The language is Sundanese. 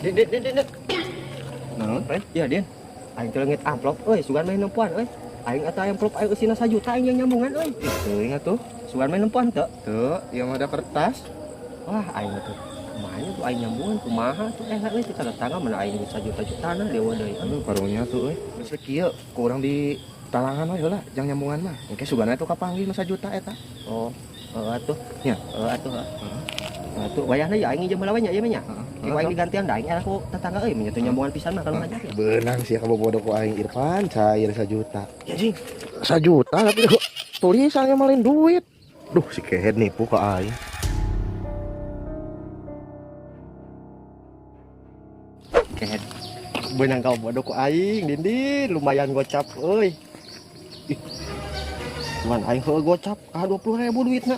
Din, din, din, din, din. Naon, Ren? Iya, Din. Aing teh leungit amplop euy, sugan mah nempuan euy. Aing atuh amplop aing eusina 1 juta aing yang nyambungan euy. Ih, teuing atuh. Sugan mah nempuan teu? Teu, ieu mah ada kertas. Wah, aing tuh kumaha tuh aing nyambungan kumaha tuh enak euy kita tetangga mana aing 1 juta-jutana dewa deui. Aduh, karunya tuh euy. Geus kieu ku urang di talangan we heula, jang nyambungan mah. Engke sugana tuh kapanggih nu 1 juta eta. Oh, heeh atuh. Nya. Heeh atuh. Heeh. Atuh wayahna ya aing nginjem heula we nya ieu mah nya. Heeh. Aing digantian da aing era ku tetangga euy nya teu nyambungan pisan mah kalau ngajak ya. Beunang sih kabobodo ku aing Irfan cair 1 juta. Ya jing. 1 juta tapi kok tulisannya malin duit. Duh, si kehed nipu ke aing. Kehed. Beunang kau bodoh ku aing, Dindin, lumayan gocap euy. Ih. Cuman aing heueuh gocap ka 20.000 duitna.